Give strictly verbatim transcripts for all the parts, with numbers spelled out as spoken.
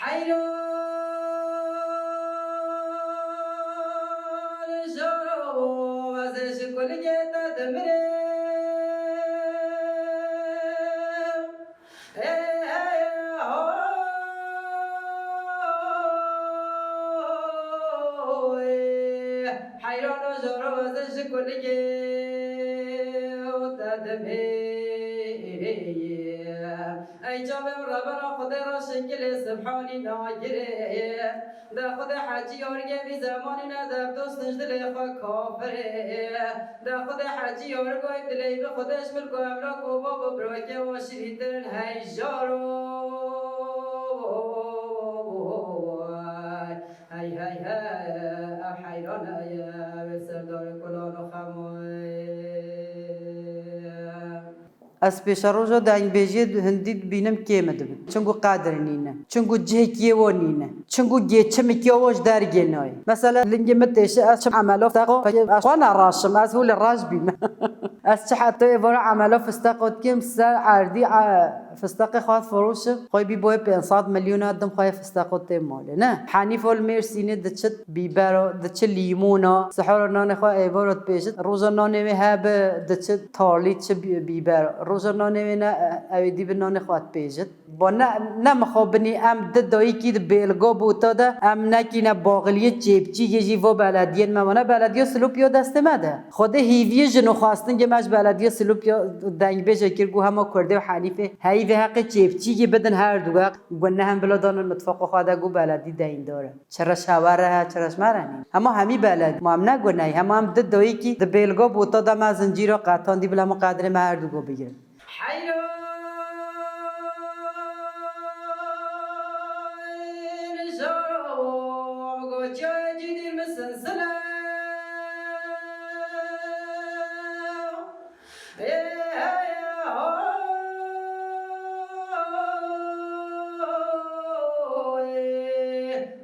Heyran jaro ez ji kulîgê te dimirim. Ê, ê, hoy. Heyran jaro ez ji kulîgê te dimirim. Ey çavê min rebena Xwedê re şekilê Subhanî nagirê. De Xwedê hecî yarigê vî zemanî ne, dev dost ji dilê xwe kafirê. De Xwedê hecî yarigoy dilê bi Xwedê ji milk û emlak û bab û birakê û şirîtirin hey jaro. Hey hey hey, ev heyran eye, ev ê serdarê kulan û xemoy. Ez pêşeroja dengbêjiyê hindî dibînim kêm dibin. Çinku qedir nîne. Çinku cihekî yê wo nîne. Çinku gê çimikî wo ji dergê nayê. Mesela lingê min têşe ez çim emelo fistaqo, ez xwe neraşim, ez hûlê raş bîme. Ez çi heta êvara emelo fistaqo dikim, ser erdî, e, fistaqê xwe firoşim, xwe bî boyê pênc sed milyon a dim xwe yê fistaqo tê malê. Ne. Henîf ol Mêrsînê diçit bîbero, diçi lîmona, sihora nanê xwe êvaro dipêjit, roja nanê wê hebe diçi tarlî çi bî-, bîber, roja nanê wê ne, ew ê dî bi nanê xwe dipêjit. Bo ne, ne mixabinî em di dayikî di bêlga bûta de em nekîne baxiliyê çêpçîgê jî vo belediyên me wana belediya Silopya destê me de. Xwedê hîviyê jin û xwestingê me ji belediya Silopya dengbêje kir ku hema Kurdê û Henîfê heyî vê heqê çêpçîgê bidin her du weq. Guneh em bila danin mitfaqa xwe de ku beledî deyndar e. Çi reş hewa re he, çi reş me re nîne. Hema hemî beled, ma em ne gunehî, hema em di dayikî di bêlga bota de me zincîra qetandî bila min qedrê me her du go bigirin. Heyran jaro, goçê cîdîr min sinsile. Ê, hey, ho, ê.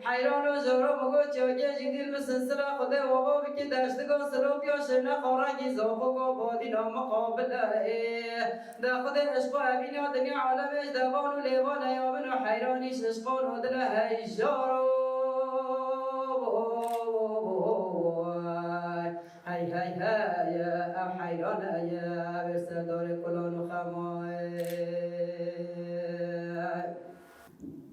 Heyran û jaro min got, ya gê jî dîl min sinsila Xwedê ova bikî deştiga Silopya şirne xarengî zaxoka badîna miqabile ê. De Xwedê eşqa evîna dinya alemê ji devan û lêvan eya min û heyranî ji eşqan û dile hey jaro. Hey, hey, hey, ev heyran e, ev ê serdarê kulan û xema ye.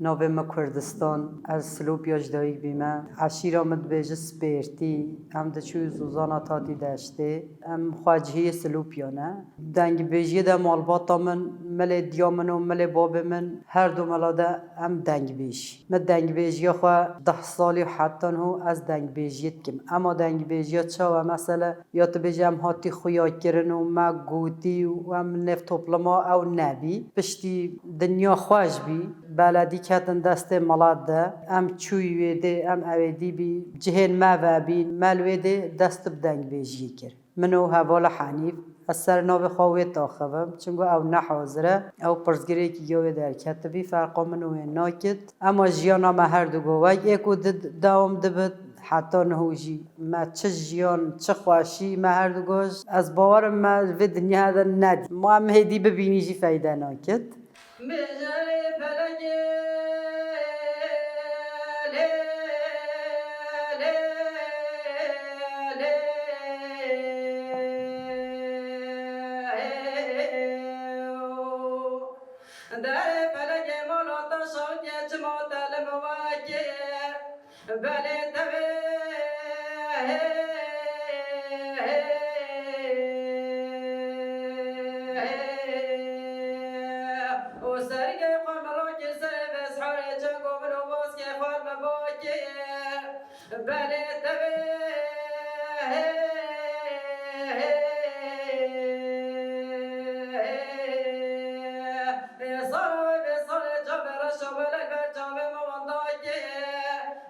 Navê min Kurdistan, ez Silopya ji dayik bîme. Eşîra min dibêje Spêrtî, em diçû Zozana Tatî Deştê. Em xwecihiyê Silopya ne. Dengbêjiyê de malbata min, milê diya min û milê babê min her du mila de em dengbêj. Min dengbêjiya xwe deh salî û heta niho ez dengbêjiyê dikim. Ema dengbêjiya çawa? Mesele ya tu bêjî em hatî xuya kirin û me gotî û em nêv topluma ew nebî. Piştî dinya xweş bî, beledî ketin destê milet de. Em çûyî wê dê, em ewêdî bî, cihên me vebîn, me li wê dê dest bi dengbêjiyê kir. Min û hevala Henîf, ez ser navê xwe wê taxivim, çunku ew ne hazir e, ew pirsgirêkî ya wê derketibî, ferqa min û wê nakit. Ema jiyana me her du go wek ê ku di dewam dibit, heta niho jî me çi jiyan, çi xweşî me her du go, ez bawerim me vê dinyayê de nedî. Ma em hêdî bibînî jî feyde nakit. Mijarê felekê lê, lê, lê. Derê felekê mala te şawitiye, çima te li min wekê. Belê tevê û sergê xwe min rakir serê vê sihorê çeng û min û baskê xwe min bakê. Belê tevê sara wê vê sarê çavê reşa belek ber çavê min wendakê.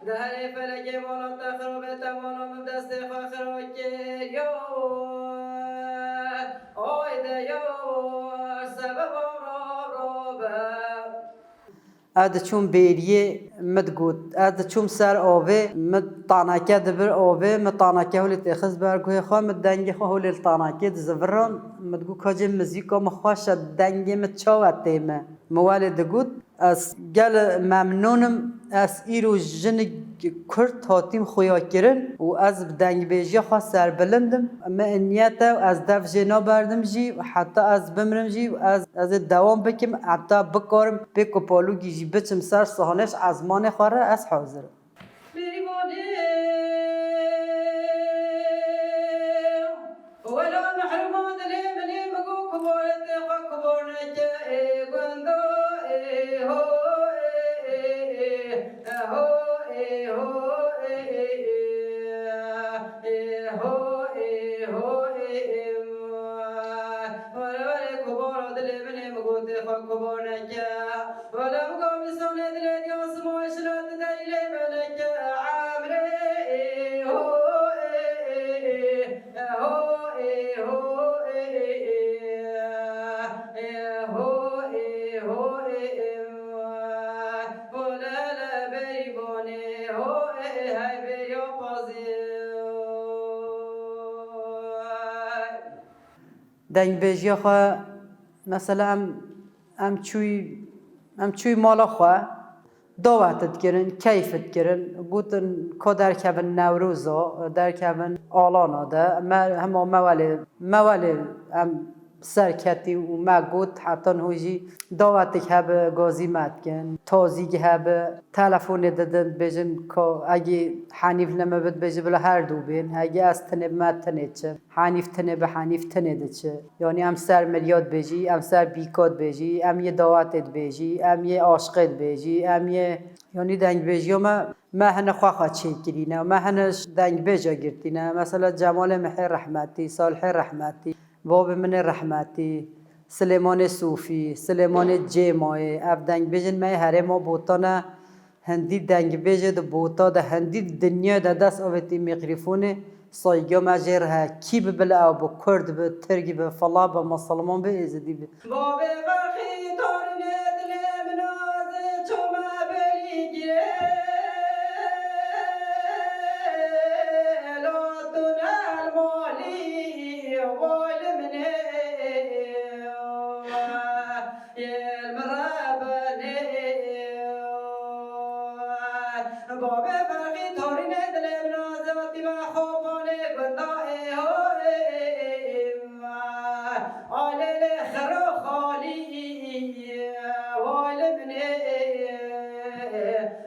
Deherê felekê mala te xirabê te mala min destê xwe xira kir yo. Ay de yo, sebeba ra ra be. Ez diçûm bêriyê, min digot, ez diçûm ser avê, min taneke dibir avê, min taneke holê têxist ber guhê xwe, min dengê xwe holê li tanekê diziviran, min digot, ka cê muzîka min xweş e, dengê min çawa tê me? Min welê digot, Ez gel memnûn im. Ez îro jinik Kurd hatîm xuyakirin û ez bi dengbêjiya xwe serbilind im. Min niyet e, ez dev jê naberdim jî, heta ez bimrim jî, ez, ez ê dewam bikim, heta bikarim pê kopalûkî jî biçim ser sahnê, ji ezmanê xwe re ez hazir im. Bêrîvanê, wela mehriman dilê min ê, min got kuborê tê xwe kubor neke, ê gunda, ê ho, ê, ê, ê, ê ho, ê ho, ê, ê, ê, ê ho, ê ho, ê, ê, were, were kubora dilê min ê, min got tê xwe kubor neke. Wele bi gavî sonê dilê diya sima şina tu derî lê beleke emrê ê ho ê ê ê ho ê ho ê ê ê ê ho ê ho ê ê wele le berî bonê ho ê ê hey bêriya pazê. Dengbêjiya xwe, mesela em, em çûy, em çûy mala xwe, dawet dikirin, keyf dikirin, gotin ka derkevin Newroza, derkevin alana de, me, hema me welê, me welê em serketî û me got, heta niho jî dawetik hebe gazî me dikin, tazîk hebe, telefonê didin, dibêjin ka egî Henîf li me bit, bêjî bila her du bên, egî ez tinê bi me tinê çi. Henîf tinê bi Henîf tinê diçi. Yanî em ser Mirya dibêjî, em ser Bîka dibêjî, em yê dawetê dibêjî, em yê aşqê dibêjî, em yê, yanî dengbêjiya me, me hine xwe xwe çêkirîne, me hine dengbêja girtîne. Mesela Cemalê Mihê rehmetî, Salihê rehmetî, babê min ê rehmetî, Silêmanê Sofî, Silêmanê Cêmayê, ev dengbêjên me yê herêma Botan e. Hindî dengbêjê di bota de, hindî di dinyayê de dest avêtî mîkrîfonê, saygiya me jê re heye. Kî bi bila ew bi kurd bi, tirk bi, fela bi, misilman bi, êzidî bi. Babê Ferqî torînê dilê min a, ez ço me belî girê. Ela tu ne el malî, vay li min ê. Yê min re benê. Babê Ferqî torînê dilê min a, ez hatîme xopanê gunda ê ho ê ê ê. Alê lê xero xalî, vay li min ê.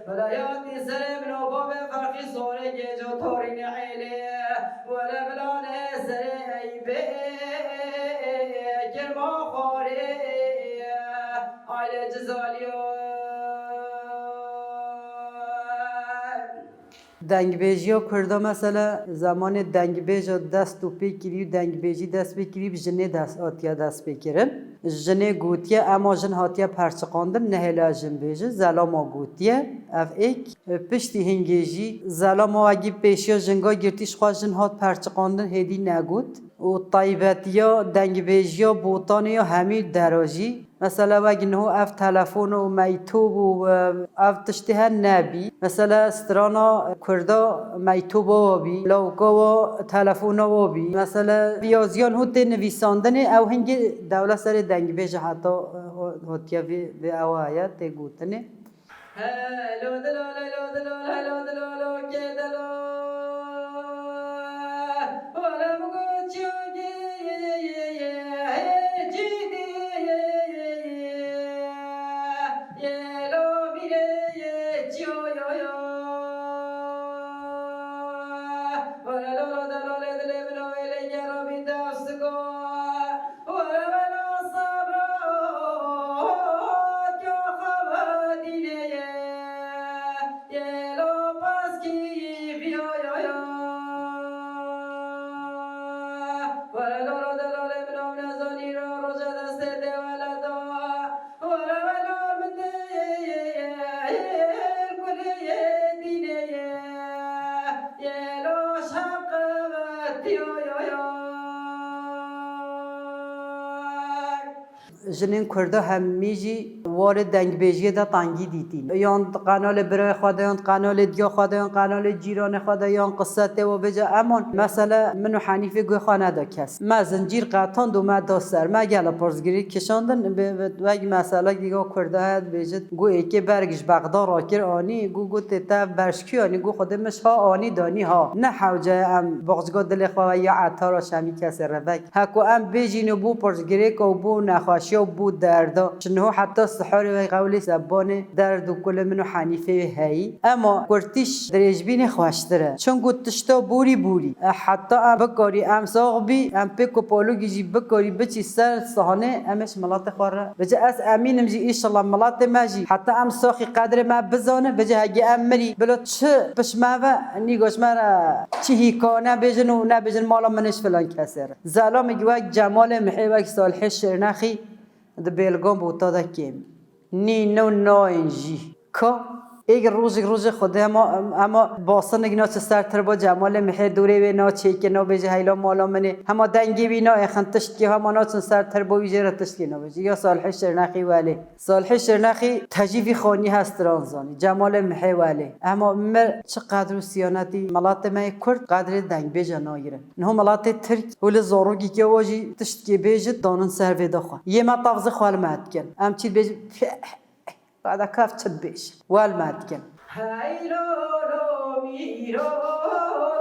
Vilayatî serê min o, babê Ferqî sorê gêjo torînê êlê. Were vilane serê eybê, kirma xwarê, aile cizaliyo. Dengbêjiya Kurda mesela zemanê dengbêja dest û pê kirî û dengbêjî dest pê kirî, bi jinê dest hatiye dest pê kirin. Jinê gotiye, ema jin hatiye perçiqandin, nehêle jin bêjin, zelama gotiye. Ev êk. Piştî hingê jî zelama wegî pêşiya jinga girtî, ji xwe jin hat perçiqandin, hêdî negot. Û taybetiya dengbêjiya Botanê ya hemî dera jî, mesela wek niho ev telefon û meytob û, e, ev tiştê her nebî. Mesela strana Kurda meytoba wa bî, lawka wa telefona wa bî. Mesela riyaziyan hû tê nivîsandinê, ew hingê dewlet serê dengbêje heta, e, hatiye vê, vê ewa heye, tê gotinê. Helo dilal, helo dilal, helo dilalo, kê delo. Wala min got çiyo ye, ye, ye, ye, ye, hey, çi di, ye, ye, ye, ye, ye, lo, mîre, ye, çiyo, yo, yo. Wala lo, lo, delo, le, dile, mino, ele, gero, bî, dastiko. Jinên Kurda hemî jî warê dengbêjiyê de tengî dîtîn. Yan di qenalê birayê xwe de, yan di qenalê diya xwe de, yan qenalê cîranê xwe de, yan qise tê we bêje, eman mesele min û Henîfê guhê xwe neda kes. Me zincîr qetand û me da ser. Me gelo pirsgirêk kişandin, bi, bi, wek meselek dîga Kurda heye dibêjit, got êkê berg ji Bexda rakir anî, got, got tê te ev berg ji kî anî? Got Xwedê min ji ha anî danî ha. Ne hewce ye em baxçga dilê xwe ya etara şemî kesê re vek. Heko em bêjîn û bo pirsgirêka û bo nexweşiya û bo derda. Ji niho heta siharê ve qewlê sebanê derd û kulê min û Henîfê heyî. Ema kurtîş dirêjbînê xweştir e. Çunku tişta borî borî. E, heta em bikarî em sax bî, em pêk û palûkî jî bikarî biçî ser sahnê, em ê ji miletê xwe re. Bêje ez emîn im jî, înşallah miletê me jî heta em saxî qedrê me bizane, bêje hegî em mirî, bila çi pişt me ve, nîgaş me re çi hîka nebêjin û nebêjin mala min ê ji filan kesê re. Zelamekî wek Cemalê Mihê, wek Salihê Şirnexî di bêlgan bota de kêm. Nîne û nayên jî. Ka êk rojek rojê Xwedê hema, hema basinek naçe ser tirba Cemalê Mihê, dorê wê naçêke, nabêje heyla mala min ê. Hema dengê wî naêxin tiştkê, hema naçin ser tirba wî jê re tiştkê nabêje. Ya Salihê Şirnexî welê. Salihê Şirnexî tejî vî xanî hestiran zanî. Cemalê Mihê welê. Ema me çi qedr û siyanetî miletê me yê Kurd qedrê dengbêja nagirin. Niho miletê Tirk û li zarokî ke wa jî tiştkê bêjit danin ser vê de xwe. Yê me tavzê xwe li me dikin. Em çî dibêjin, qada kaf çi dibêjin. Wel me dikin. Hey lo lo mîro,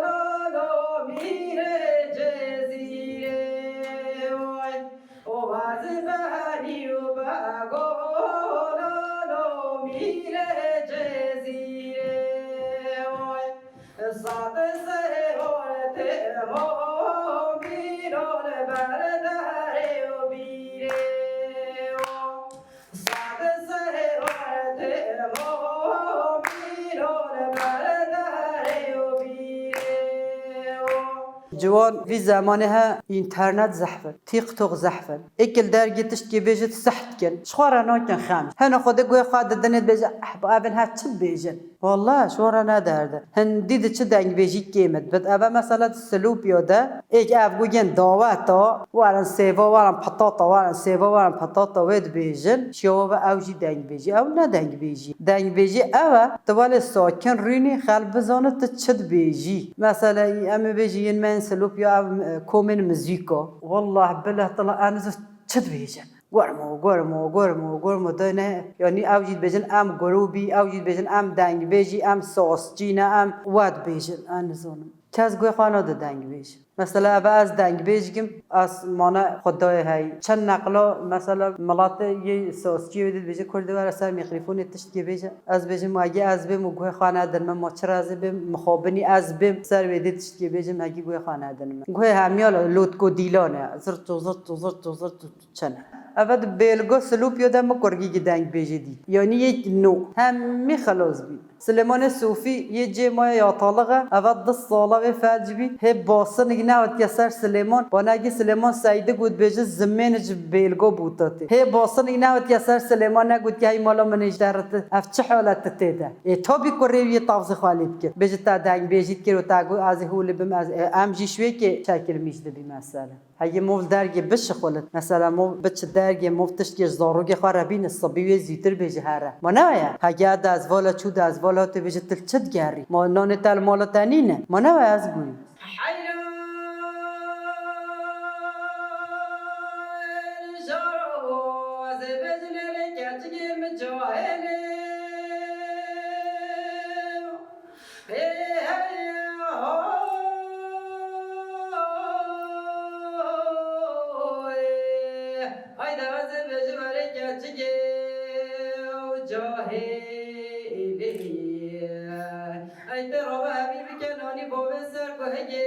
lo lo mîrê Cezîrê, oy. O ez benî û bego, lo lo mîrê Cezîrê, oy. Sade sehor temo, mîron berderê û bîrê, oy. Ciwan vî zemanê he, înternet zehf in, TikTok zehf in. Êk li dergê tiştkê bêjit seh dikin. Ji xwe re nakin xem. Hene Xwedê guhê xwe didinê dibêje, "Eh, bi evin her çi dibêjin?" Wallah, ji wan re ne derde. Hindî di çi dengbêjî kêm e. Bit eve mesela di Silopya de, êk ev gugên daweta, werin sêva, werin pitata, werin sêva, werin pitata wê dibêjin. Şiyawa ve ew jî dengbêjî. Ew ne dengbêjî. Dengbêjî ew e, tu welê sakin rûnî, xelk bizane tu çi dibêjî. Mesela, em ê bêjî yên me yên Silopya ev, e, komên muzîka. Wallah, billah, tila em nizo çi dibêjin. Gormo, gormo, gormo, gormo dayne. Yanî ew jî dibêjin em grûbî, ew jî dibêjin em dengbêjî, em sazçî ne, em we dibêjin. Ez nizanim. Kes guhê xwe nade dengbêj. Mesela eve ez dengbêj kim, ez mane xwe dayê hey. Çend neqla mesela miletê yê sazçiyê wê dê dibêje, Kurdê were ser mîkrofon ê tiştkê bêje. Ez bêjim, hegî ez bêm û guhê xwe nedin min, ma çira ez ê bêm, mixabinî ez bêm, ser wê dê tiştkê bêjim, hegî guhê xwe nedin min. Guhê hemiya lotko dîlan e. Zirto, zirto, zirto, zirto. Çene. Eve di bêlga Silopya de min kurgîkî dengbêjê dît. Yanî yek no. Hemî xelas bî. Silêmanê Sofî yê cê maye yatalix e. Eve du sala wê felc bî. Hê basinik newetiye ser Silêman. Banekî Silêman Seydi got bêje zimên ji bêlga bûta tê. Hê basinik newetiye ser Silêman, negot ki hey mala min ê ji derre tu. Ev çi halet tu tê de? Ê tabî kurê wî yê tavzê xwe lê bikir. Bêje te dengbêjî dikir û te got ez ê holê bim, ez, em jî şwêkê şekil mîş dibî mesele. Hegê mov dergê bişixulit. Mesela mov biçi dergê, mov tiştê ji zarokê xwe re bîne, sibî wê zûtir bêje here. Ma ne ye? Hegê ez vala çû de ez vala tê bêje tu li çi digerî? Ma nanê te li mala te nîne? Ma ne ye ez gûyim. Hayda ez ê bêjim erê keçikê û cahilê. Ey te rabe hevî bike nanî bavê ser guhekê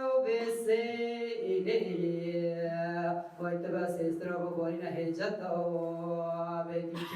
û bê sêlê. Vay te bes êstira bibarîne hêceta û bêdî.